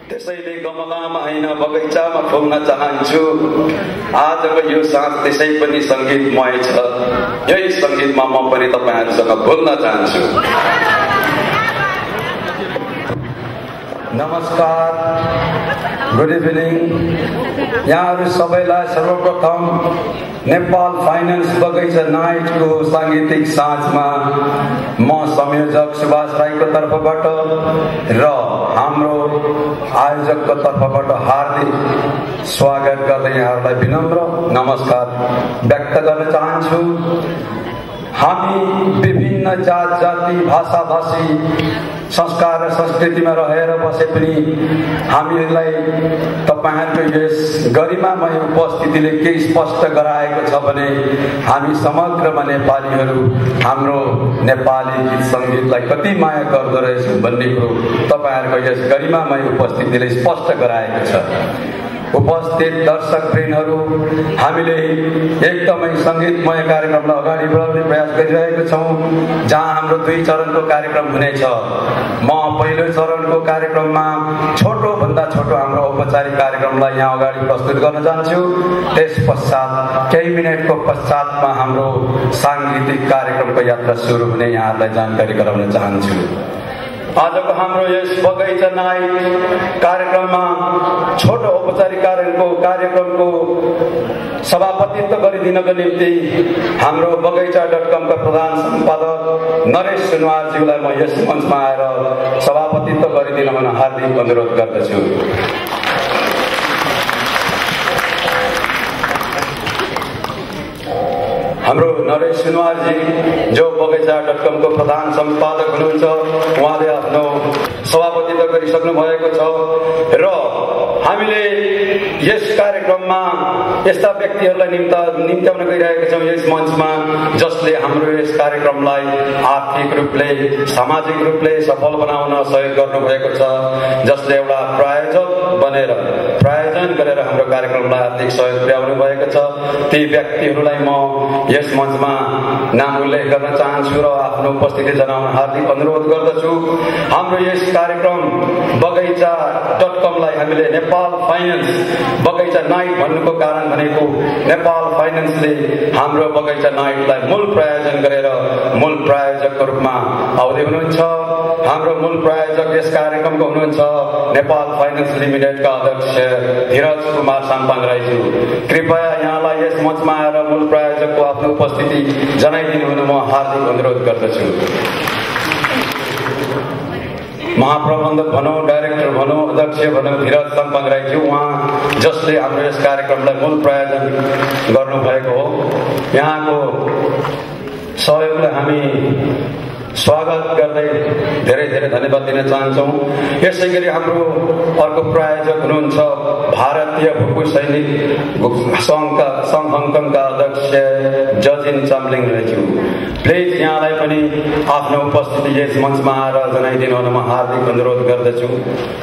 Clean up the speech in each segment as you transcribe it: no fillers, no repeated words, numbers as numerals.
त्यसैले गमलामा हैन बगैँचामा फुल्न चाहन्छु। आजको यो साँझ त्यसै पनि संगीतमय छ। यही संगीतमा म पनि तपाईहरुसँग बोल्न चाहन्छु। नमस्कार, गुड इभिनिङ। यहाँहरु सबैलाई सर्वप्रथम नेपाल फाइनान्स बगैँचा नाइटको सांगीतिक साँझमा म संयोजक सुभाष राईको तर्फबाट र हाम्रो आयोजकको तर्फबाट हार्दिक स्वागत गर्दै यहाँहरुलाई विनम्र नमस्कार व्यक्त गर्न चाहन्छु। हामी विभिन्न जात जाति भाषा भाषी संस्कार र संस्कृतिमा रहेर बसे पनि हामीलाई तपाईहरुको यस गरिमामय उपस्थितिले के स्पष्ट गराएको छ भने हामी समग्रमा नेपालीहरु हाम्रो नेपाली गीत संगीतलाई कति माया गर्दो रहेछौं भन्ने कुरो तपाईहरुको यस गरिमामय उपस्थितिले स्पष्ट गराएको छ। उपस्थित दर्शक वृन्दहरु, हामीले एकदमै संगीतमय कार्यक्रमलाई अगाडि बढाउने प्रयास गरिरहेका छौं, जहाँ हाम्रो 2 चरणको कार्यक्रम हुनेछ। म पहिलो चरणको कार्यक्रममा छोटो भन्दा छोटो हाम्रो औपचारिक कार्यक्रमलाई यहाँ अगाडि प्रस्तुत गर्न चाहन्छु। त्यसपश्चात केही मिनेटको पश्चातमा हाम्रो सांगीतिक कार्यक्रमको यात्रा सुरु हुने यहाँहरुलाई जानकारी गराउन चाहन्छु। आजको हाम्रो यस बगैँचा नाइट कार्यक्रममा छोटो औपचारिक कार्यक्रमको सभापतित्व गरिदिनको निम्ति हाम्रो बगैँचा.com का प्रधान सम्पादक नरेश सुनवारज्यूलाई म यस मञ्चमा आएर सभापतित्व गरिदिन हुन हार्दिक अनुरोध गर्दछु। हाम्रो नरेश सुनवारजी जो बगैँचा.com को प्रधान सम्पादक हुनुहुन्छ, उहाँले आफ्नो सभापतित्व गरिसक्नु भएको छ र हामीले यस कार्यक्रममा यस्ता व्यक्तिहरूलाई निम्त्याउन गइरहेका छौं यस मञ्चमा, जसले हाम्रो यस कार्यक्रमलाई आर्थिक रूपले सामाजिक रूपले सफल बनाउन सहयोग गर्नु भएको छ, जसले एउटा प्रायोजक बनेर प्रायोजन गरेर हाम्रो कार्यक्रमलाई आर्थिक सहयोग पुर्याउनु भएको छ। ती व्यक्तिहरूलाई म यस मञ्चमा नाम उल्लेख गर्न चाहन्छु र आफ्नो उपस्थिति जनाउन हार्दिक अनुरोध गर्दछु। हाम्रो यस कार्यक्रम बगैँचा.com लाई हामीले नेपाल फाइनान्स बगैँचा नाइट भन्नुको कारण भनेको नेपाल फाइनान्सले हाम्रो बगैँचा नाइटलाई मूल प्रायोजन गरेर मूल प्रायोजकको रूपमा आउँदै हुनुहुन्छ। हाम्रो मूल प्रायोजक यस कार्यक्रमको हुनुहुन्छ नेपाल फाइनान्स लिमिटेडका अध्यक्ष धीरज कुमार साम्पाङ राईज्यू। कृपया यहाँलाई यस मञ्चमा आएर मूल प्रायोजकको आफ्नो उपस्थिति जनाइदिनु हुन म हार्दिक अनुरोध गर्दछु। महाप्रबन्धक भनौं, डाइरेक्टर भनौं, अध्यक्ष भनौं धीरज साम्पाङ राईज्यू, उहाँ जसले हाम्रो यस कार्यक्रमलाई मूल प्रायोजन गर्नुभएको हो। यहाँको सहयोगलाई हामी स्वागत गर्दै धेरै धेरै धन्यवाद दिन चाहन्छौं। यसैगरी हाम्रो अर्को प्रायोजक हुनुहुन्छ भारतीय भूपू सैनिक संघ हङकङका अध्यक्ष जजिन चाम्लिङ ज्यू। प्लिज यहाँलाई पनि आफ्नो उपस्थिति यस मञ्चमा आएर जनाइदिनु हुन म हार्दिक अनुरोध गर्दछु।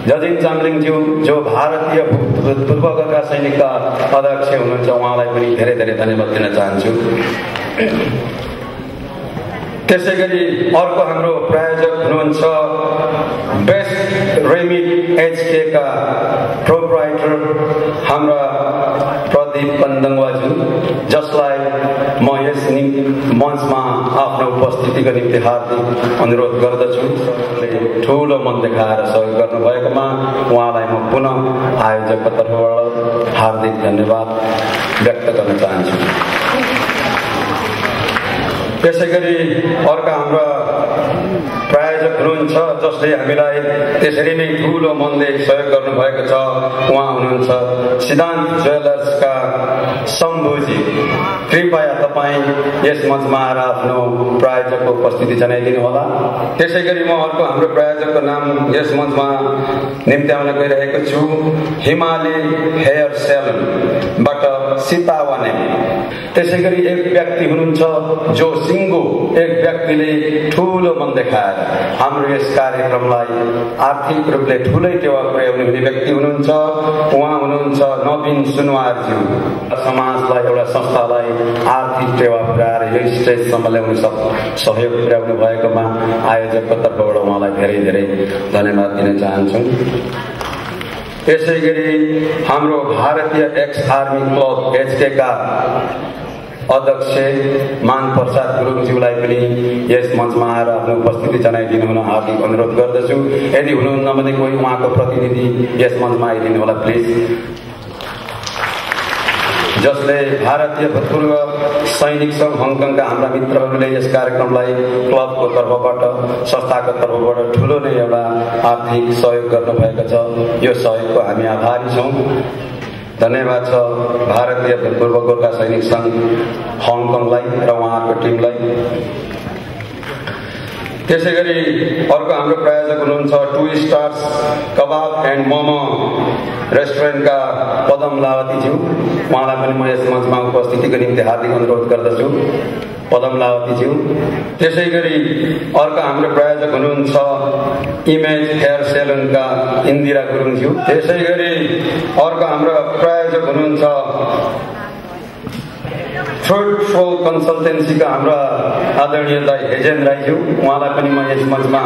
जजिन चाम्लिङ ज्यू जो भारतीय पूर्वका सैनिकका अध्यक्ष हुनुहुन्छ, उहाँलाई पनि धेरै धेरै धन्यवाद दिन चाहन्छु। त्यसैगरी अर्को हाम्रो प्रायोजक हुनुहुन्छ बेस्ट रेमिट एचके का प्रोप्राइटर हाम्रा प्रदीप कन्दङवाज्यू, जसलाई म यस मञ्चमा आफ्नो उपस्थितिको निम्ति हार्दिक अनुरोध गर्दछु। ठूलो मन देखाएर सहयोग गर्नुभएकोमा उहाँलाई म पुनः आयोजकको तर्फबाट हार्दिक धन्यवाद व्यक्त गर्न चाहन्छु। त्यसैगरी अर्का हाम्रा प्रायोजक हुनुहुन्छ जसले हामीलाई त्यसरी नै ठूलो मनले सहयोग गर्नुभएको छ, उहाँ हुनुहुन्छ सिद्धान्त ज्वेलर्सका शम्भुजी। कृपया तपाईँ यस मञ्चमा आएर आफ्नो प्रायोजकको उपस्थिति जनाइदिनु होला। त्यसैगरी म अर्को हाम्रो प्रायोजकको नाम यस मञ्चमा निम्त्याउन गइरहेको छु, हिमालय हेयर सेलुनबाट सीतावाने। त्यसैगरी एक व्यक्ति हुनुहुन्छ जो सिङ्गो, एक व्यक्तिले ठूलो मन देखाएर हाम्रो यस कार्यक्रमलाई आर्थिक रूपले ठूलै टेवा पुर्याउने हुने व्यक्ति हुनुहुन्छ, उहाँ हुनुहुन्छ नवीन सुनवारज्यू। समाजलाई एउटा संस्थालाई आर्थिक टेवा पुर्याएर यो स्टेजसम्म ल्याउने सहयोग पुर्याउनु भएकोमा आयोजकको तर्फबाट उहाँलाई धेरै धेरै धन्यवाद दिन चाहन्छु। त्यसैगरी हाम्रो भारतीय एक्स आर्मी क्लब एचके का अध्यक्ष मान प्रसाद गुरुङज्यूलाई पनि यस मञ्चमा आएर आफ्नो उपस्थिति जनाइदिनु हुन हार्दिक अनुरोध गर्दछु। यदि हुनुहुन्न भने कोही उहाँको प्रतिनिधि यस मञ्चमा आइदिनु होला प्लिज, जसले भारतीय भूतपूर्व सैनिक सङ्घ हङकङका हाम्रा मित्रहरूले यस कार्यक्रमलाई क्लबको तर्फबाट संस्थाको तर्फबाट ठुलो नै एउटा आर्थिक सहयोग गर्नुभएको छ। यो सहयोगको हामी आभारी छौँ। धन्यवाद छ भारतीय भूतपूर्व गोर्खा सैनिक सङ्घ हङकङलाई र उहाँहरूको टिमलाई। त्यसैगरी अर्को हाम्रो प्रायोजक हुनुहुन्छ 2 स्टार्स कबाब एन्ड मोमो रेस्टुरेन्टका पदम लावतीज्यू, उहाँलाई पनि म यस मञ्चमा उपस्थितिको निम्ति हार्दिक अनुरोध गर्दछु, पदम लावतीज्यू। त्यसैगरी अर्को हाम्रो प्रायोजक हुनुहुन्छ इमेज हेयर सेलुनका इन्दिरा गुरुङज्यू। त्यसैगरी अर्को हाम्रो प्रायोजक हुनुहुन्छ फ्रुटफुल कन्सल्टेन्सीका हाम्रा आदरणीय दाइ हेजेन राईज्यू, उहाँलाई पनि म यस मञ्चमा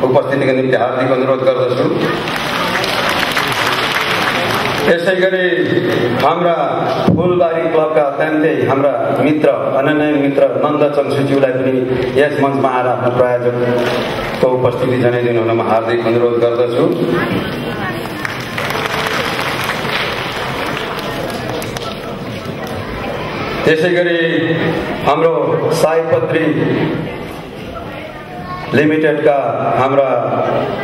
उपस्थितिको निम्ति हार्दिक अनुरोध गर्दछु। त्यसैगरी हाम्रा फुलबारी क्लबका अत्यन्तै हाम्रा मित्र अनन्य मित्र नन्द चङ्सुज्यूलाई पनि यस मञ्चमा आएर आफ्नो प्रायोजकको उपस्थिति जनाइदिनु हुन म हार्दिक अनुरोध गर्दछु। त्यसैगरी हाम्रो साईपत्री लिमिटेडका हाम्रा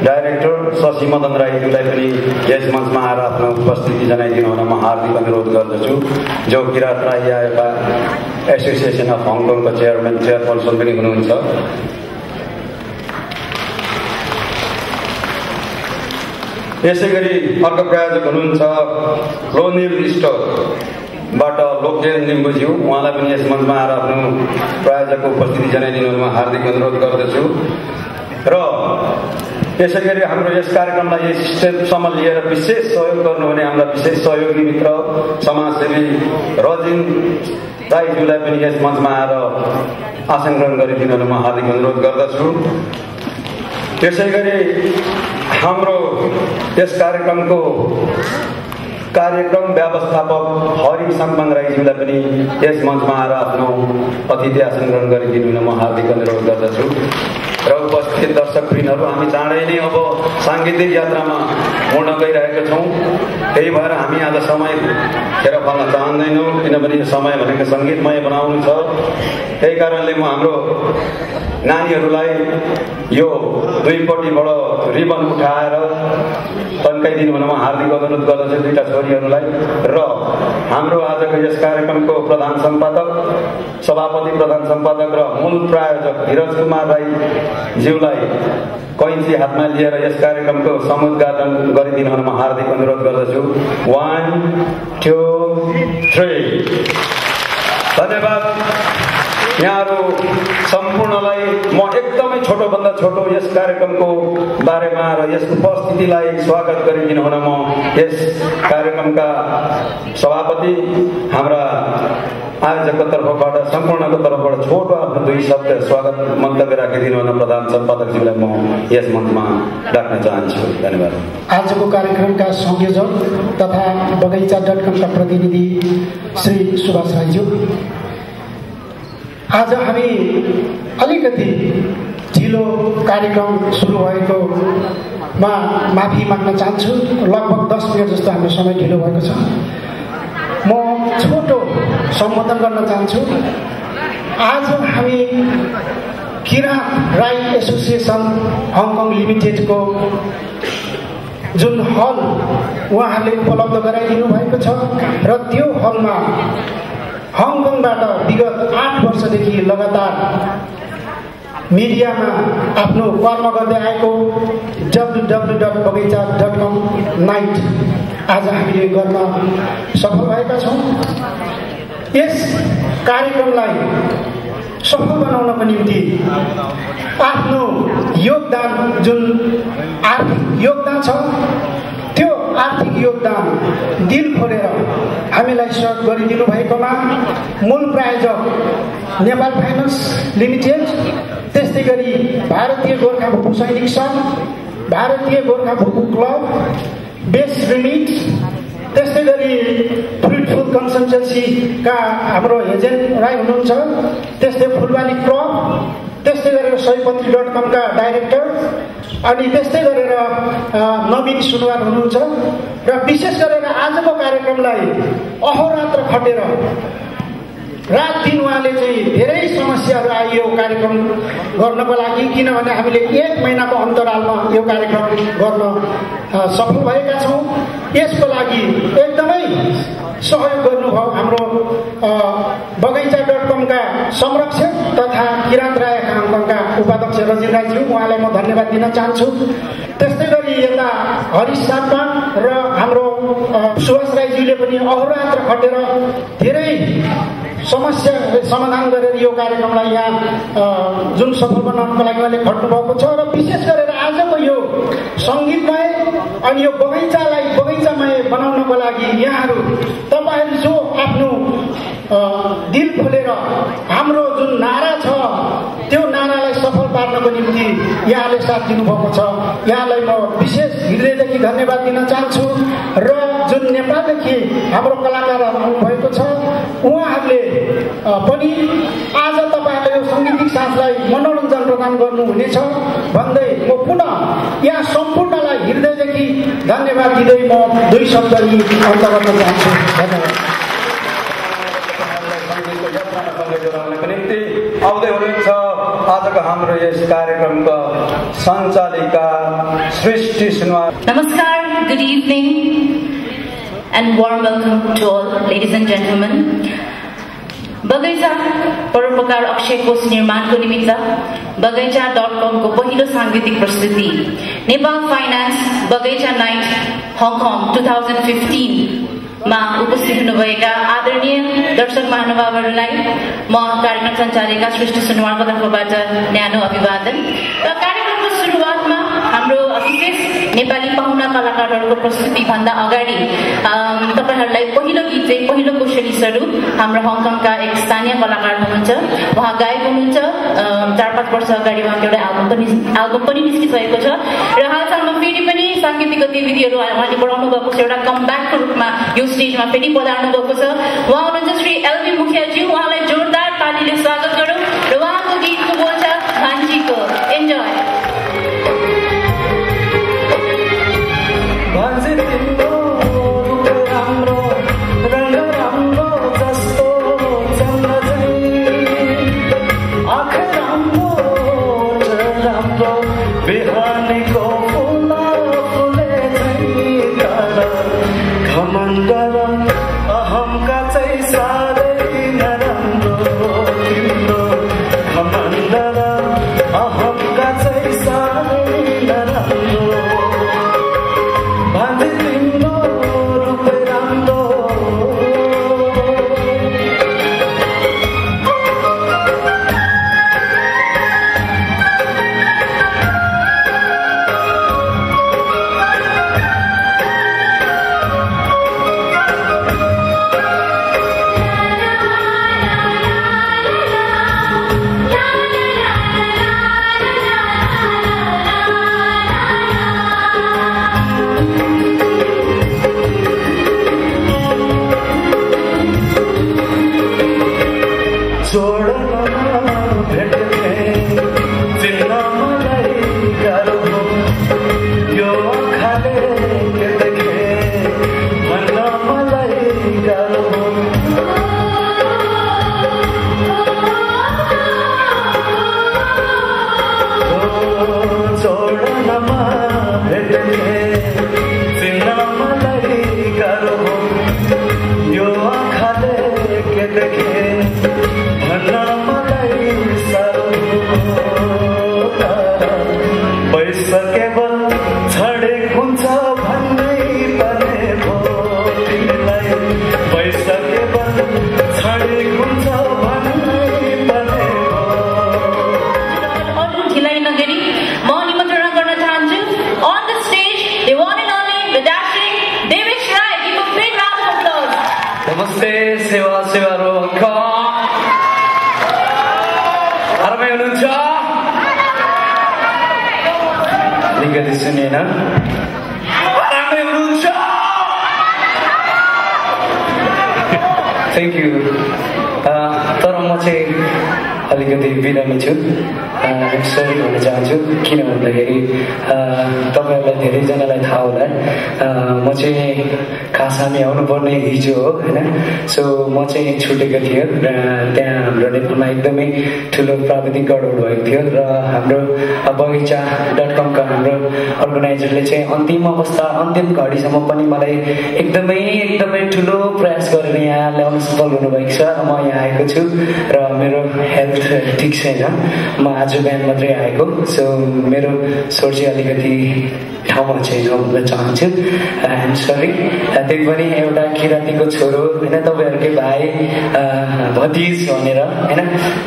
डाइरेक्टर शशि मदन राईज्यूलाई पनि यस मञ्चमा आएर आफ्नो उपस्थिति जनाइदिनु हुन म हार्दिक अनुरोध गर्दछु, जो किरात राई आएका एसोसिएसन अफ हङकङको चेयरपर्सन पनि हुनुहुन्छ। त्यसैगरी अर्को प्रायोजक हुनुहुन्छ लोनिल स्टोरबाट लोकदेन लिम्बुज्यू, उहाँलाई पनि यस मञ्चमा आएर आफ्नो प्रायोजकको उपस्थिति जनाइदिनुमा हार्दिक अनुरोध गर्दछु। र त्यसैगरी हाम्रो यस कार्यक्रमलाई यस स्टेपसम्म लिएर विशेष सहयोग गर्नुहुने हाम्रा विशेष सहयोगी मित्र समाजसेवी रजिन राईज्यूलाई पनि यस मञ्चमा आएर आसन ग्रहण गरिदिनु म हार्दिक अनुरोध गर्दछु। त्यसैगरी हाम्रो यस कार्यक्रमको कार्यक्रम व्यवस्थापक हरि साङपाङ राईज्यूलाई पनि यस मञ्चमा आएर आफ्नो अतिथि आसन ग्रहण गरिदिनु म हार्दिक अनुरोध गर्दछु। र उपस्थित दर्शकवृन्दहरू, हामी चाँडै नै अब साङ्गीतिक यात्रामा मोड्न गइरहेका छौँ। त्यही भएर हामी आज समय खेर फाल्न चाहँदैनौँ, किनभने यो समय भनेको सङ्गीतमय बनाउनु छ। त्यही कारणले म हाम्रो नानीहरूलाई यो दुईपट्टिबाट रिबन उठाएर तन्काइदिनु हुन म हार्दिक अनुरोध गर्दछु, दुईटा छोरीहरूलाई। र हाम्रो आजको यस कार्यक्रमको प्रधान सम्पादक, सभापति प्रधान सम्पादक र मूल प्रायोजक धीरज कुमार राईज्यूलाई कैँची हातमा लिएर यस कार्यक्रमको समुद्घाटन गरिदिनु हुन म हार्दिक अनुरोध गर्दछु। 1 2 3 धन्यवाद। यहाँहरू सम्पूर्णलाई म एकदमै छोटोभन्दा छोटो यस कार्यक्रमको बारेमा र यस उपस्थितिलाई स्वागत गरिदिनु हुन म यस कार्यक्रमका सभापति हाम्रा आयोजकको तर्फबाट सम्पूर्णको तर्फबाट छोटो आफ्नो 2 शब्द स्वागत मन्तव्य राखिदिनु हुन प्रधान सम्पादकज्यूलाई म यस मञ्चमा राख्न चाहन्छु। धन्यवाद। आजको कार्यक्रमका संयोजक तथा बगैँचा.com का प्रतिनिधि श्री सुभाष राईज्यू, आज हामी अलिकति ढिलो कार्यक्रम सुरु भएकोमा माफी माग्न चाहन्छु। लगभग 10 मिनट जस्तो हाम्रो समय ढिलो भएको छ। म छोटो सम्बोधन गर्न चाहन्छु। आज हामी किरात राई एसोसिएसन हङकङ लिमिटेडको जुन हल उहाँहरूले उपलब्ध गराइदिनु भएको छ र त्यो हलमा हङकङबाट विगत 8 वर्षदेखि लगातार मिडियामा आफ्नो कर्म गर्दै आएको www.bagaicha.com नाइट आज हामीले गर्न सफल भएका छौँ। यस कार्यक्रमलाई सफल बनाउनको निम्ति आफ्नो योगदान, जुन आर्थिक योगदान छ, त्यो आर्थिक योगदान दिल खोलेर हामीलाई सहयोग गरिदिनु भएकोमा मूल प्रायोजक नेपाल फाइनान्स लिमिटेड, त्यस्तै गरी भारतीय गोर्खा भूपू सैनिक सङ्घ, भारतीय गोर्खा भूपू क्लब, बेस्ट रिमिट, त्यस्तै गरी फ्रुटफुल कन्सल्टेन्सीका हाम्रो एजेन्ट राई हुनुहुन्छ, त्यस्तै फुलबारी क्लब, त्यस्तै गरेर सयपत्री.com का डाइरेक्टर, अनि त्यस्तै गरेर नवीन सुनवार हुनुहुन्छ। र विशेष गरेर आजको कार्यक्रमलाई अहोरात्र खटेर रात दिन उहाँले चाहिँ धेरै समस्याहरू आयो कार्यक्रम गर्नको लागि, किनभने हामीले 1 महिनाको अन्तरालमा यो कार्यक्रम गर्न सफल भएका छौँ। यसको लागि एकदमै सहयोग गर्नुभयो हाम्रो बगैँचा.com का संरक्षक तथा किराँत राय हङकङका उपाध्यक्ष रजिन राईज्यू, उहाँलाई म धन्यवाद दिन चाहन्छु। त्यस्तै गरी यता हरिश सापा र हाम्रो सुभाष राईज्यूले पनि अहोरात्र खटेर धेरै समस्या समाधान गरेर यो कार्यक्रमलाई यहाँ जुन सफल बनाउनको लागि उहाँले खट्नुभएको छ। र विशेष गरेर आजको यो सङ्गीतमय अनि यो बगैँचालाई बगैँचामय बनाउनको लागि यहाँहरू तपाईँहरू जो आफ्नो दिल खोलेर हाम्रो जुन नारा छ त्यो नारालाई सफल पार्नको निम्ति यहाँले साथ दिनुभएको छ, यहाँलाई म विशेष हृदयदेखि धन्यवाद दिन चाहन्छु। र जुन नेपालदेखि हाम्रो कलाकारहरू आउनुभएको छ उहाँहरूले पनि आज तपाईँहरूले यो सङ्गीतिक साथलाई मनोरञ्जन प्रदान गर्नुहुनेछ भन्दै म पुनः यहाँ सम्पूर्णलाई हृदयदेखि धन्यवाद दिँदै म 2 शब्द अन्त गर्न चाहन्छु। धन्यवाद। आउँदै हुनुहुन्छ आजको हाम्रो यस कार्यक्रमको सञ्चालिका सृष्टि सुनवार। नमस्कार, good evening and warm welcome to all ladies and gentlemen. बगैँचा परोपकार अक्षय कोष निर्माणको निमित्त बगैँचा.com को पहिलो सांगीतिक प्रस्तुति नेपाल फाइनान्स बगैँचा नाइट हङकङ 2015 मा उपस्थित हुनुभएका आदरणीय दर्शक महानुभावहरूलाई म कार्यक्रम सञ्चालिका सृष्टि सुनवारको तर्फबाट न्यानो अभिवादन। र कार्यक्रमको सुरुवातमा हाम्रो विशेष नेपाली पाहुना कलाकारहरूको प्रस्तुति भन्दा अगाडि तपाईहरुलाई पहिलो गीत चाहिँ पहिलो कोसेली स्वरूप हाम्रो हङकङका एक स्थानीय कलाकार हुनुहुन्छ, उहाँ गायक हुनुहुन्छ। 4-5 वर्ष अगाडि उहाँको एउटा एल्बम पनि निस्किसकेको छ र हालसम्म फेरि पनि सांगीतिक गतिविधिहरू उहाँले बढाउनु भएको छ, एउटा कमब्याकको रूपमा यो स्टेजमा फेरि पधार्नु भएको छ। उहाँ हुनुहुन्छ श्री एलबी मुखियाज्यू, उहाँलाई जोरदार तालीले स्वागत गरौँ र उहाँको गीतको बोल छ भान्जीको। एन्जॉय। सुनिएन? थ्याङ्क यू तर म चाहिँ अलिकति बिरामी छु सरी भन्न चाहन्छु किन भन्दाखेरि तपाईँहरूलाई धेरैजनालाई थाहा होला म चाहिँ कासामी आउनुपर्ने हिजो हो होइन सो म चाहिँ छुटेको थियो र त्यहाँ हाम्रो नेपालमा एकदमै ठुलो प्राविधिक गडबड भएको थियो र हाम्रो बगैँचा.com का हाम्रो अर्गनाइजरले चाहिँ अन्तिम घडीसम्म पनि मलाई एकदमै ठुलो प्रयास गरेर यहाँ ल्याउन सफल हुनुभएको छ र म यहाँ आएको छु र मेरो हेल्थ ठिक छैन म आज बिहान मात्रै आएको सो मेरो स्वर चाहिँ अलिकति ठाउँमा छैन भन्न चाहन्छु आइएम सरी त्यही पनि एउटा किराँतीको छोरो होइन तपाईँहरूकै भाइ भतिज भनेर होइन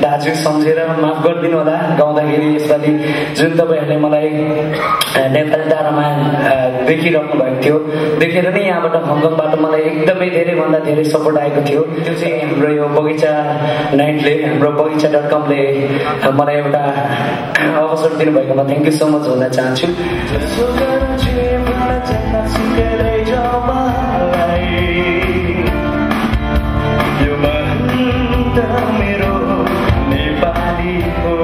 दाजु सम्झेर माफ गरिदिनु होला गाउँदाखेरि यसपालि जुन तपाईँहरूले मलाई नेपाली तारामा देखिराख्नु भएको थियो देखेर नै यहाँबाट हङकङबाट मलाई एकदमै धेरैभन्दा धेरै सपोर्ट आएको थियो त्यो चाहिँ हाम्रो यो बगैँचा नाइटले हाम्रो बगैँचा.com ले मलाई एउटा अवसर दिनुभएकोमा थ्याङ्क यू सो मच भन्न चाहन्छु मेरो नेपाली हो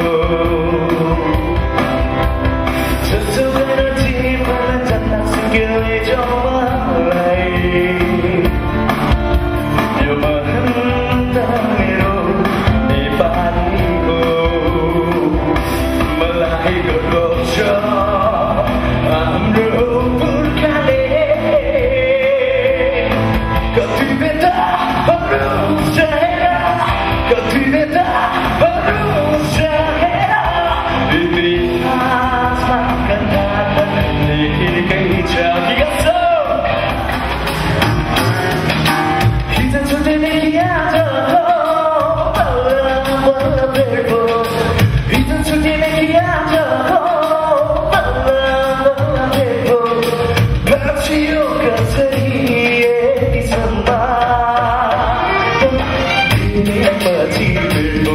जसो गरेर जीवन जन्ना सिकेले जमालाई यो महन्त मेरो नेपाली हो मलाई गर्छ हाम्रो पुर्खाले कति बेटाहरू सहेर कति बेटाहरू सहेर इतिहासमा कथा लेखेकै छ हिजो छुटेदेखि आज बल्ल भेट भयो हिजो छुटेदेखि आज बल्ल भेट भयो भाँचियो कसरी यतिसम्म पछि भेट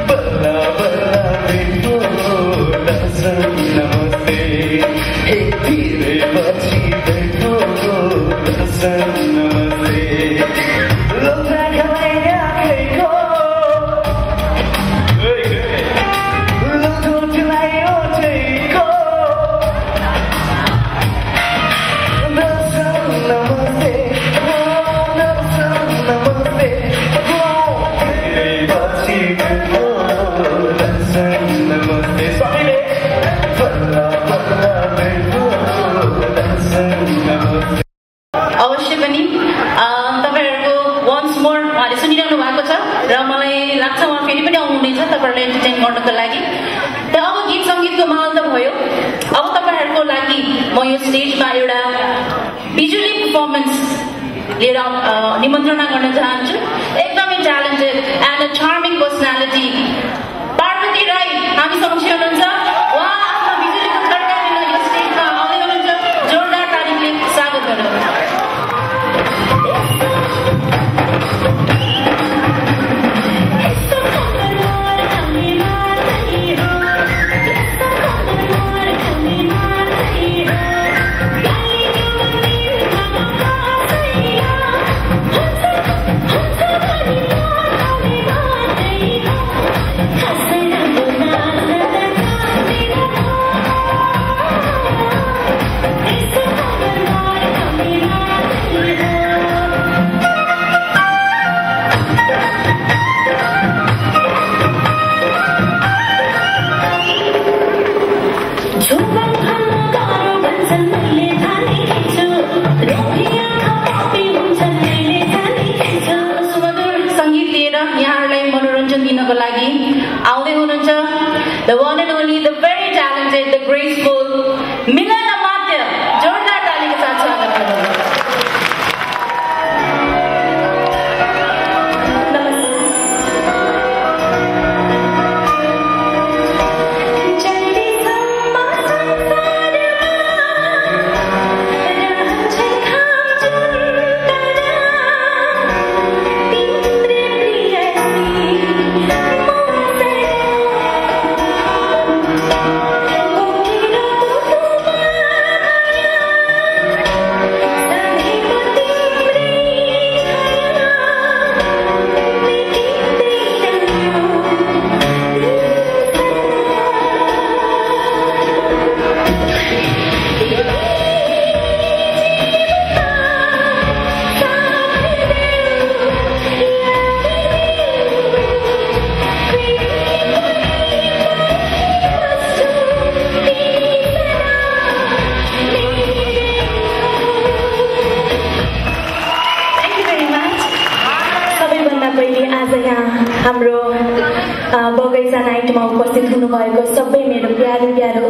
बल्ल भेट नमस्ते हे धेरै पछि भेट नमस्ते लोटा खलाई आँखेको लोटोलाई ओठेको नमस्ते नमस्ते पछि भेट नमस्ते सबैले बल्ल भेट नमस्ते अवश्य पनि तपाईँहरूको वन्स मोर उहाँले सुनिरहनु भएको छ र मलाई लाग्छ उहाँ फेरि पनि आउनुहुनेछ तपाईँहरूलाई एन्टरटेन गर्नको लागि त अब गीत सङ्गीतको माहौल त भयो अब तपाईँहरूको लागि म यो स्टेजमा एउटा बिजुली पर्फर्मेन्स लिएर निमन्त्रणा गर्न चाहन्छु एकदमै talented and a charming personality Parvati Rai हामी समक्ष हुनुहुन्छ उहाँ आफ्नो बिजुलीको खड्का लिएर यो स्टेजमा आउँदै हुनुहुन्छ जोरदार तालिमले स्वागत गर्नुहोस् the one and only, the very talented, the graceful Milan Amatya. जोरदार ताली के साथ स्वागत करें। बगैँचा नाइटमा उपस्थित हुनुभएको सबै मेरो प्यारो प्यारो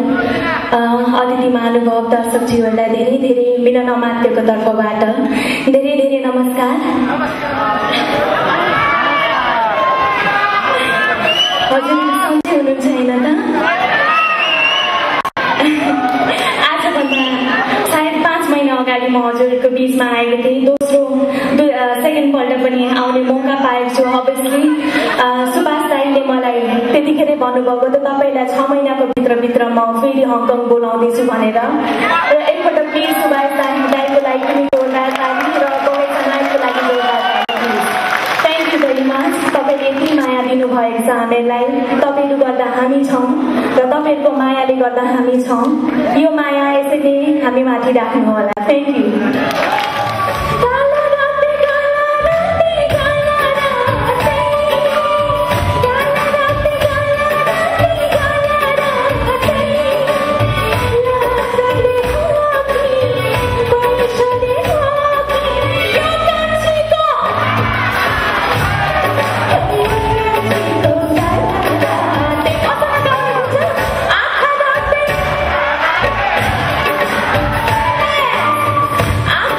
अतिथि महानुभाव दर्शकज्यूहरूलाई धेरै धेरै मिलन अमात्यको तर्फबाट धेरै धेरै नमस्कार। हजुर सन्चै हुनुहुन्छ होइन त? आजभन्दा सायद 5 महिना अगाडि म हजुरहरूको बिचमा आएको थिएँ। सेकेन्डपल्ट पनि आउने मौका पाएको छु। अभियसली सुभाष दाईले मलाई त्यतिखेरै भन्नुभएको त तपाईँलाई 6 महिनाको भित्र म फेरि हङकङ बोलाउँदैछु भनेर। र एकपल्ट प्लिज सुभाष दाईको लागि पनि जोरदार ताली र बगैँचा नाइटको लागि जोरदार ताली। Thank you very much. तपाईँले यति माया दिनुभएको छ हामीलाई। तपाईँहरू गर्दा हामी छौँ र तपाईँहरूको मायाले गर्दा हामी छौँ। यो माया यसैले हामी माथि राख्नु होला। Thank you. I'm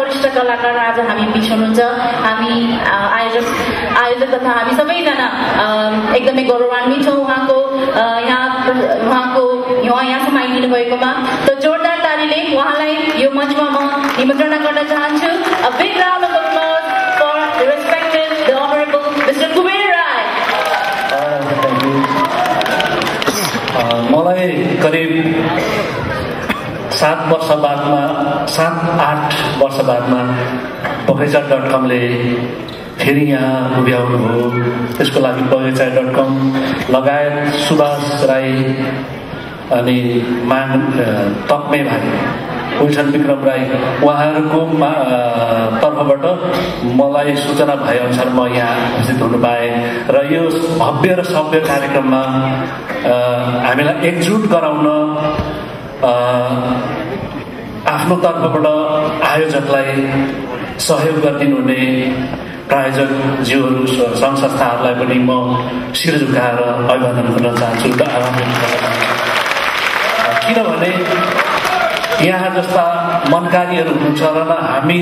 वरिष्ठ कलाकार आज हामी बिच हुनुहुन्छ। हामी आयोजक तथा हामी सबैजना एकदमै गौरवान्वित छौँ यहाँसम्म आइदिनु भएकोमा। त जोरदार तालीले उहाँलाई यो मञ्चमा म निमन्त्रण गर्न चाहन्छु। A big round of applause for the respected, the honorable Mr. Kuber Rai. मलाई करिब 7-8 वर्ष बादमा बगैँचा.com-ले फेरि यहाँ उभ्याउनु हो। त्यसको लागि बगैँचा.com लगायत सुभाष राई अनि तक्मे भाइ गुलशन विक्रम राई उहाँहरूको तर्फबाट मलाई सूचना भए अनुसार म यहाँ उपस्थित हुनु पाएँ र यो भव्य र सभ्य कार्यक्रममा हामीलाई एकजुट गराउन आफ्नो तर्फबाट आयोजकलाई सहयोग गरिदिनु हुने प्रायोजकज्यूहरू सङ्घ संस्थाहरूलाई पनि म शिर झुकाएर अभिवादन गर्न चाहन्छु र आभार व्यक्त गर्न चाहन्छु। किनभने यहाँ जस्ता मनकारीहरू हुनुहुन्छ र हामी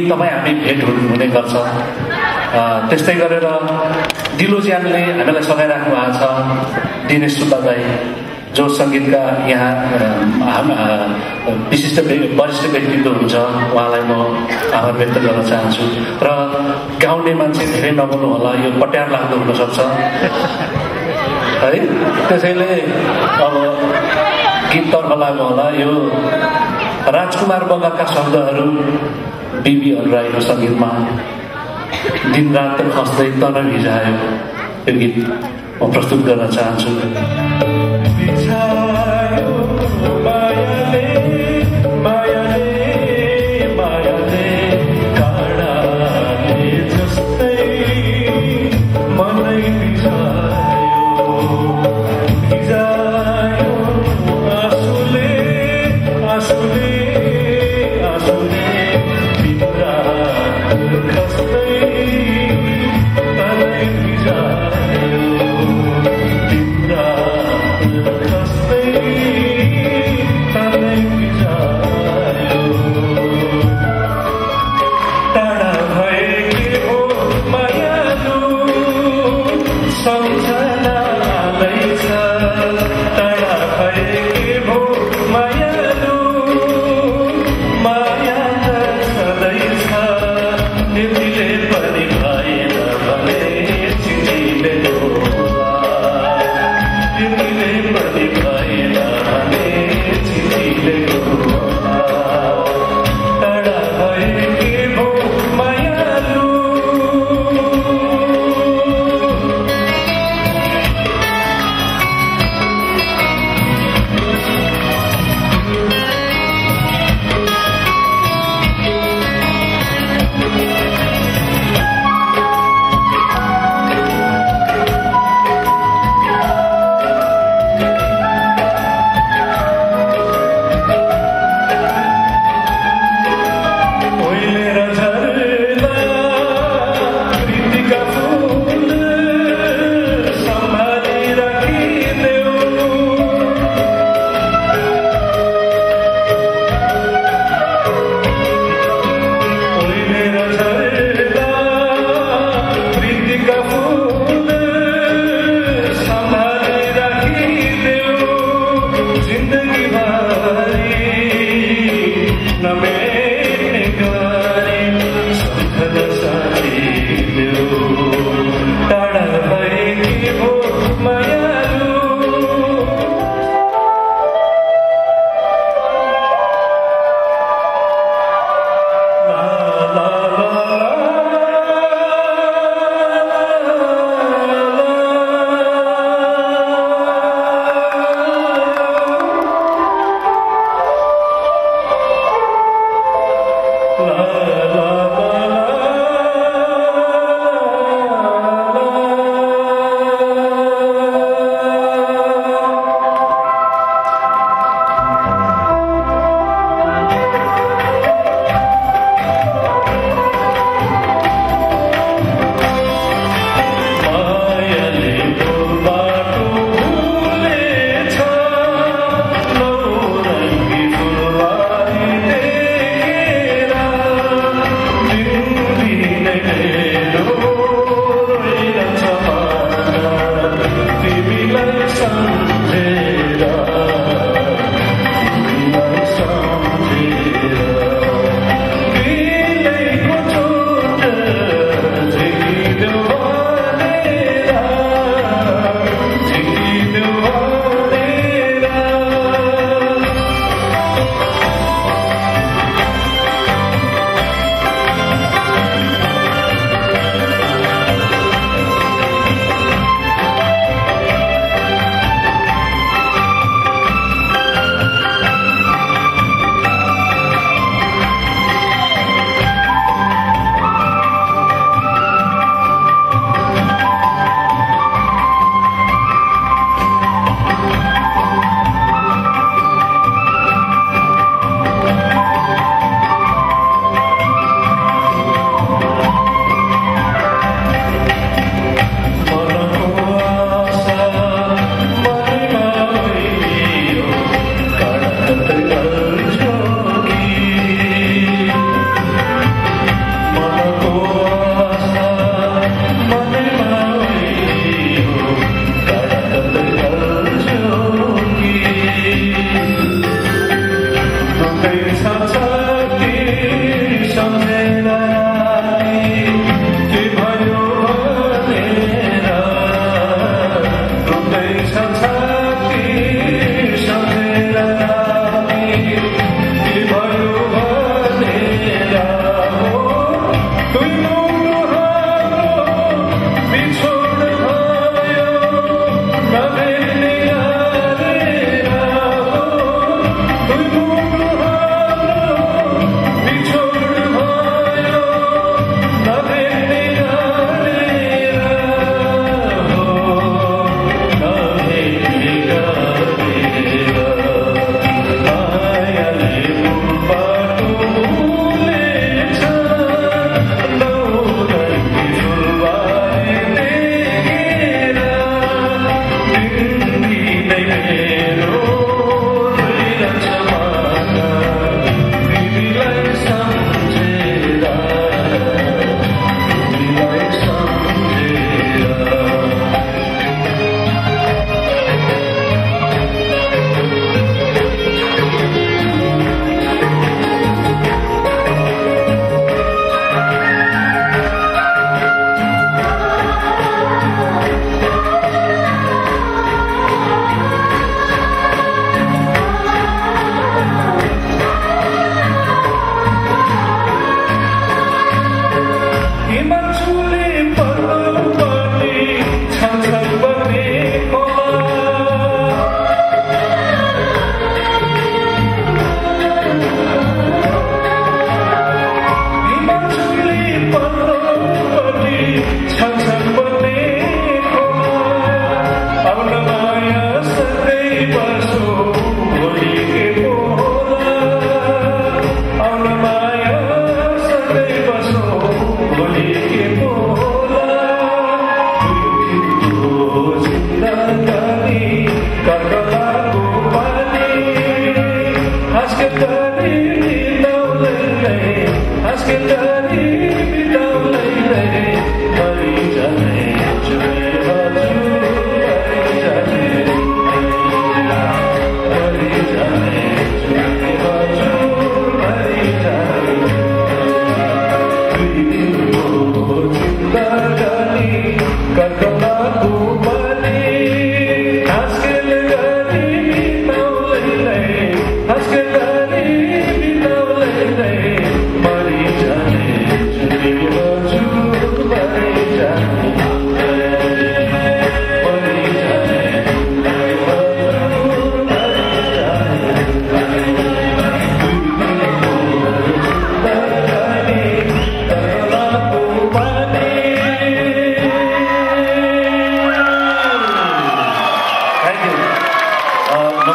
भेट हुने गर्छ। त्यस्तै गरेर दिलो ज्यानले हामीलाई सघाइराख्नु भएको छ। दिनेश सुब्बा दाई जो सङ्गीतका यहाँ विशिष्ट वरिष्ठ व्यक्तित्व हुन्छ, उहाँलाई म आभार व्यक्त गर्न चाहन्छु। र गाउने मान्छे धेरै नबोल्नु होला, यो पट्यार लाग्दो हुनसक्छ है। त्यसैले अब गीततर्फ लाग्नु होला। यो राजकुमार बगरका शब्दहरू बिबी अनुराईको सङ्गीतमा दिनरात खस्दै तन भिजायो यो गीत म प्रस्तुत गर्न चाहन्छु। Thank you.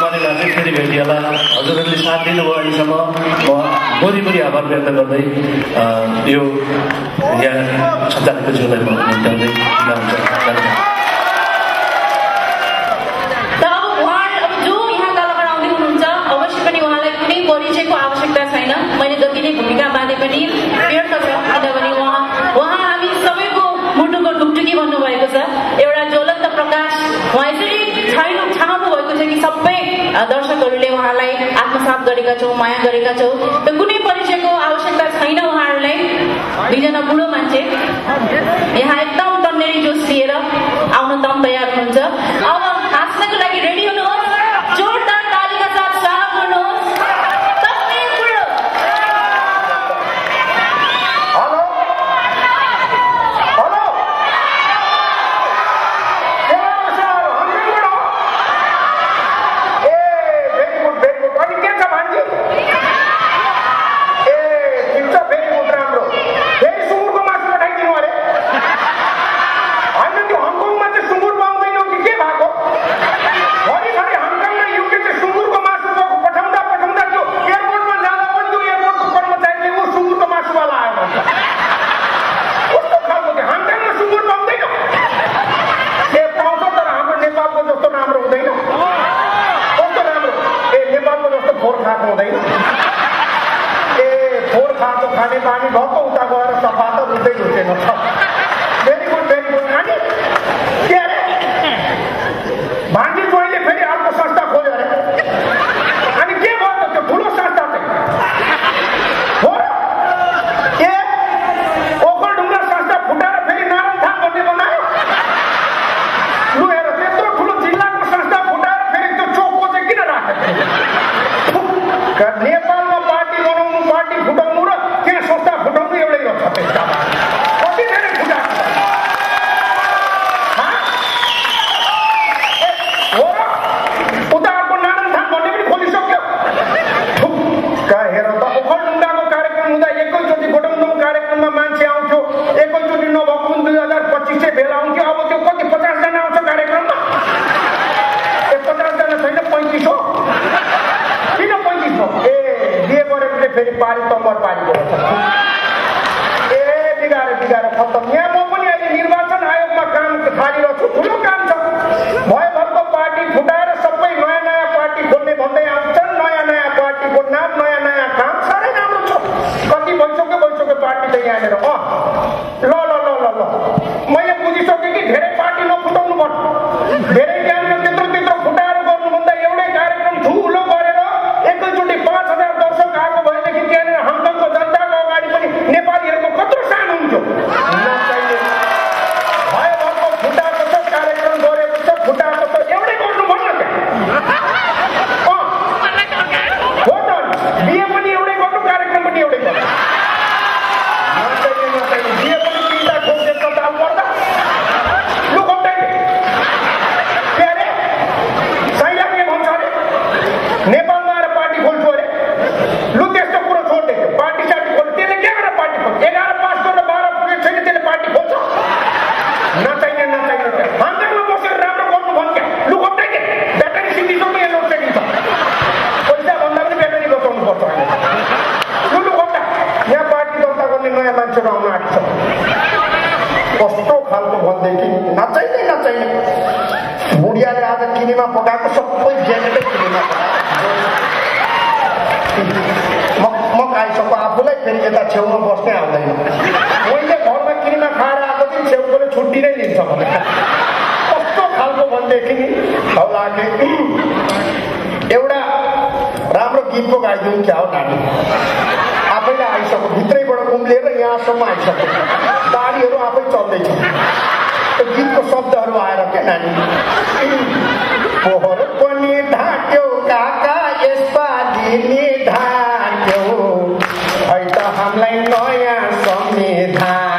रमाइलो लाग्यो फेरि भेटिएला हजुरहरूले साथ दिनुभयो अहिलेसम्म म गोरी आभार व्यक्त गर्दै यो यहाँ सञ्चालकको ज्यूलाई म निम्त्याउँदै हुन्छ परिचयको आवश्यकता छैन मैले जति नै भूमिका बाँधे पनि व्यर्थ छ किनभने उहाँ हामी सबैको मुटुको ढुकढुकी भन्नुभएको छ एउटा ज्वलन्त प्रकाश उहाँ यसरी छाउनु भएको छ कि सबै दर्शकहरूले उहाँलाई आत्मसात गरेका छौँ माया गरेका छौँ त कुनै परिचयको आवश्यकता छैन उहाँहरूलाई दुईजना बुढो मान्छे यहाँ एकदम तन्नेरी जोस लिएर आउन दम तयार हुनुहुन्छ अब हाँस्नको लागि रेडी हुनुहोस् जोरदार तालीका साथ स्वागत गर्नुहोस् खाने पानी भएको उता गएर सफा त रुँदै लुटेन भेरी गुड अनि के अरे भान्जी जोइले फेरि अर्को संस्था खोल्यो अरे अनि के भयो त त्यो ठुलो संस्था चाहिँ हो र के ओखलढुङ्गा संस्था फुटाएर फेरि नारायणथान भन्ने बनायो लु हेर त्यत्रो ठुलो जिल्लाको संस्था फुटाएर फेरि त्यो चोकको चाहिँ किन राखेको नेपालमा पार्टी बनाउनु पार्टी फुटाउनु र त्यहाँ संस्था फुटाउनु एउटै रहेछ त्यसका कति धेरै फुटाएको हो र उता अर्को नारायणथान भन्ने पनि खोलिसक्यो हेर त ओखलढुङ्गाको कार्यक्रम हुँदा एकैचोटि गोडमदम कार्यक्रममा मान्छे आउँथ्यो एकैचोटि नभएको 2025 चाहिँ भेला आउँथ्यो अब त्यो कति 50 जना आउँछ कार्यक्रममा 50 जना छैन 35 हो किन 35 हो बिहे गरेको फेरि पारी तम्बर पारीको बिगाएर खत्तम यहाँ म पनि अहिले निर्वाचन आयोगमा काम थालिरहेको छु ठुलो काम छ भयभरको पार्टी फुटाएर सबै नयाँ पार्टी खोल्ने भन्दै आउँछन् नयाँ पार्टीको नाम नयाँ काम साह्रै राम्रो छ कति भइसक्यो पार्टी त यहाँनिर ल मैले बुझिसकेँ कि धेरै पार्टी नफुटाउनु पर्छ धेरै त्यहाँनिर त्यत्रो फुटाएर गर्नुभन्दा एउटै कार्यक्रम ठुलो गरेर एकैचोटि 5000 दर्शक आएको भएदेखि त्यहाँनिर हङकङको जनताको अगाडि पनि नेपालीहरूको कत्रो सानो हुन्थ्यो भयभरको फुटाएको छ कार्यक्रम गरेको छ फुटाएको छ एउटै गर्नु भन्न त्यहाँ हो त बिहे पनि एउटै गर्नु कार्यक्रम पनि एउटै गर्नु बिहे पनि 3टा खोजेको दाम पर्दा लु गम्दैन के अरे साइला के भन्छ अरे नेपालमा आएर पार्टी खोल्छु अरे लु त्यस्तो कुरो छोड्दै पार्टी सार्टी खोल्छ त्यसले के गरेर पार्टी खोल्छ 11 पास गरेर 12 पुगेको छैन त्यसले पार्टी खोल्छ नचाहिने हाम्रोमा बसेर राम्रो गर्नु भन्थ्यो लु गम्दैन ब्याट्री सिद्धिसम्म यहाँ लोड सेडिङ छ पैसा भन्दा पनि ब्याट्री बचाउनु पर्छ लु गम्दा यहाँ पार्टी दर्ता गर्ने नयाँ मान्छेहरू आउन आँटेको छ कस्तो खालको भन्दै कि नचाहिने बुढियाले आज किनेमा पकाएको सबै ज्याकेटै किनेमा म खाइसक्यो आफूलाई फेरि यता छेउमा बस्नै आउँदैन मैले घरमा किनेमा खाएर आएको दिन छेउकोले छुट्टी नै लिन्छ भने कस्तो खालको भनेदेखि नि हौलाके एउटा राम्रो गीतको गाइदिउँ क्या हो नानी आफैलाई आइसक्यो भित्रैबाट उम्लिएर यहाँसम्म आइसक्यो दाढीहरू आफै चल्दैछ त्यो गीतको शब्दहरू आएर क्या नानी पोहोर पनि ढाक्यो काका यसपालि नि ढाक्यो है त हामीलाई नयाँ संविधान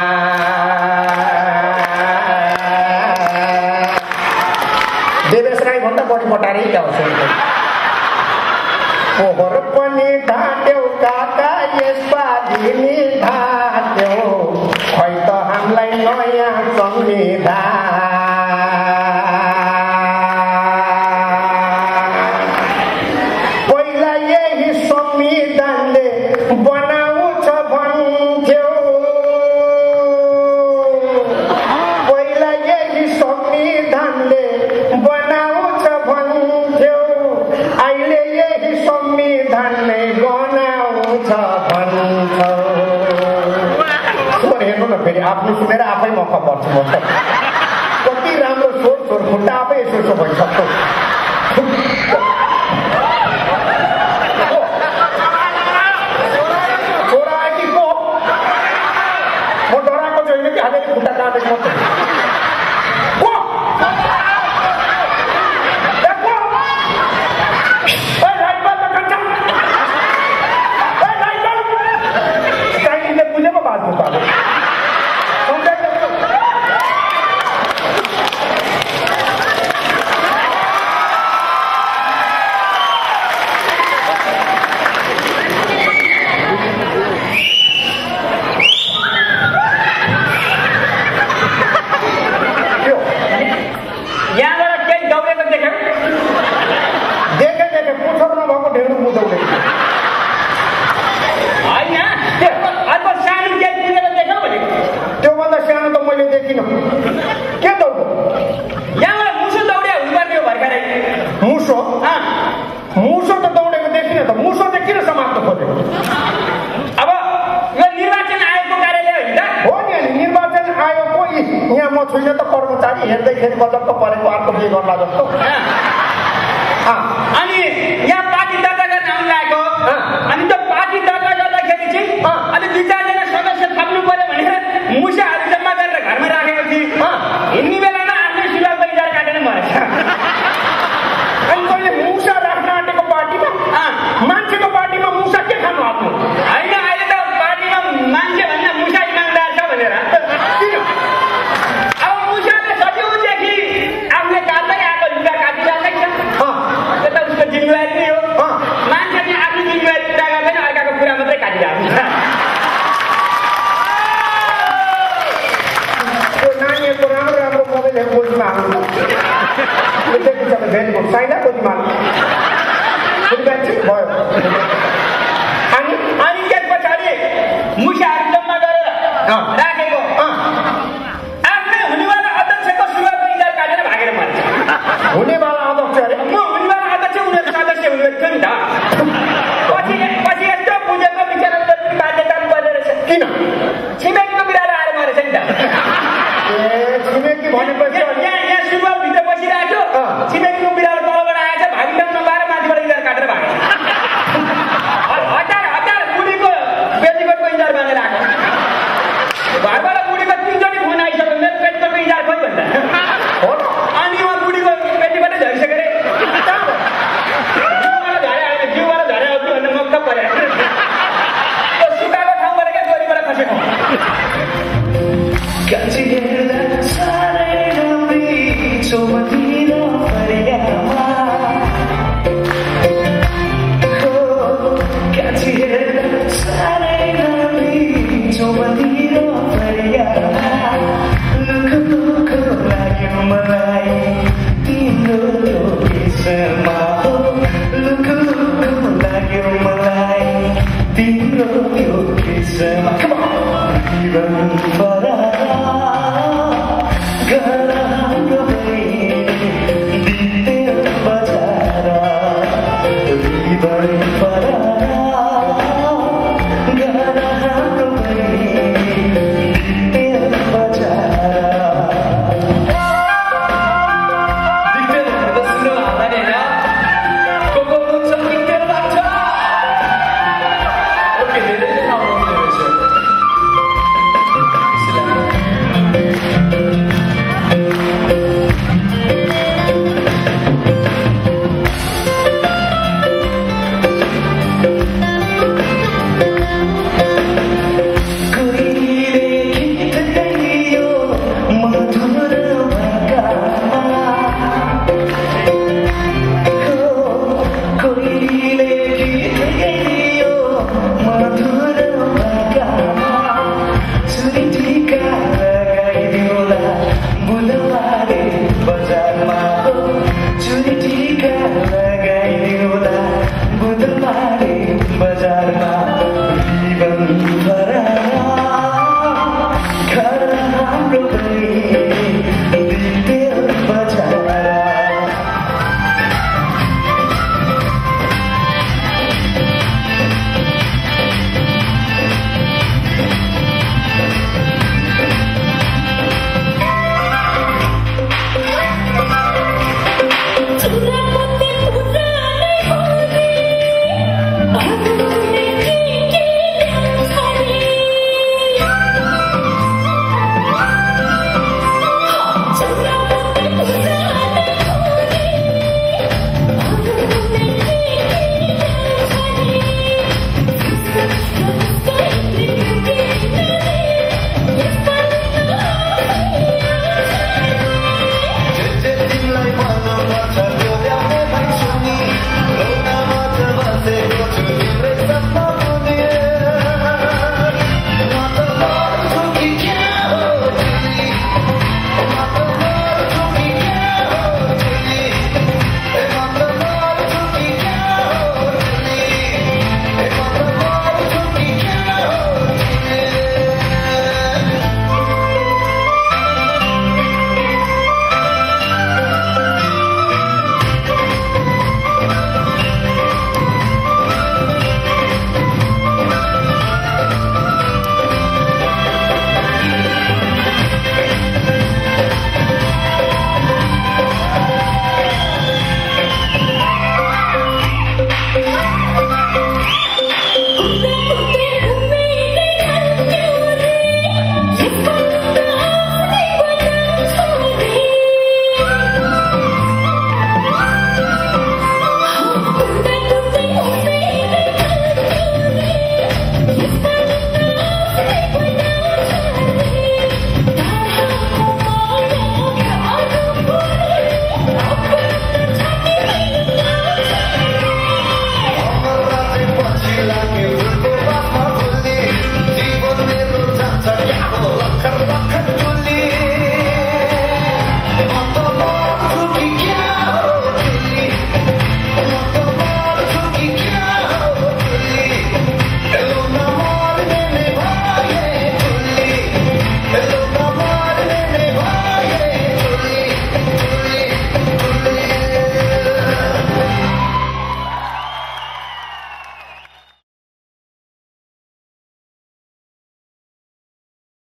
देवेश राई भन्दा बढी बटारै ल्याउँछ पोहोर पनि ढाक्यो काका यसपालि नि ढाक्यो है त हामीलाई नयाँ संविधान बनाउँछ भन्थ्यौ पहिला यही संविधानले बनाउँछ भन्थ्यौ अहिले यही संविधानले बनाउँछ भन्छौ। स्वर हेर्नु न फेरि आफ्नो सुनेर आफै मक्क पर्छु म त। कति राम्रो स्वर खुट्टा आफै यसो भइसक्छ। खुट्टा काटेको बुझेको बाजु पालो मुसो त दौडेको देखिन त। मुसो चाहिँ किन समात्नु खोजेको? अब यो निर्वाचन आयोगको कार्यालय होइन त हो नि। निर्वाचन आयोगको यहाँ म छुइनँ त कर्मचारी हेर्दैखेरि बजक्क परेको अर्को के गर्ला जस्तो। अनि यहाँ पार्टी दर्ता गर्न आउनु लागेको। अनि त्यो पार्टी दर्ता गर्दाखेरि चाहिँ अनि 2-4 जना सदस्य थप्नु पर्यो भनेर मुसाहरू जम्मा गरेर घरमा राखेको थिएँ। हिँड्ने बेलामा आफ्नै सुलभ बजार काटेर मरेछ। अनि तैँले मुसा राख्न आँटेको पार्टीमा मान्छेको पार्टीमा मुसा के खानु आफ्नो? होइन अहिले त पार्टीमा मान्छे भन्दा मुसा इमान्दार छ भनेर। अब मुसाले सजिलोदेखि आफूले काट्दै आएको लुगा काटिरहेकै छ। त्यो त उसको जिम्मेवारी नै हो। मान्छे चाहिँ आफ्नो जिम्मेवारी पुरा गर्दैन, अर्काको कुरा मात्रै काटिरहेको छ। त्यो नानीहरूको राम्रो राम्रो मोबाइलहरू बोल्नुमा हाल्नु भेटको साइला गोजीमा भयो। अनि त्यस पछाडि मुसाहरू जम्मा गरेर राखेको आफ्नै हुनेवाला अध्यक्षको सुरुवात इन्जार काटेर भागेर मर्छ। हुनेवाला अध्यक्ष अरे म हुनेवाला अध्यक्ष उनीहरू सदस्य हुनेवाला थियो नि त। पछि यस्तो बुझेको विचारले बाध्यता पर्ने रहेछ। किन? छिमेकीको बिरालो आएर मरेछ नि त। ए छिमेकी भनेपछि यहाँ सुरुवातभित्र बसिरहेको छिमेकीको बिरालो तलबाट आएछ, भागिटाउन नपाएर माथिबाट इन्जार काटेर भागे। हतार बुढीको पेटीकोटको इन्जार बाँधेर आएको। घरबाट बुढीको 3 चोटि फोन आइसक्यो, मेरो पेटीकोटको इन्जार खोइ भन्दा। अनि उहाँ बुढीको पेटीकोटै झरिसक्यो अरे। जिउबाट झरे आउँछु भनेर मक्क परे। सुकाएको ठाउँबाट क्या गोरीबाट खसेको। Burning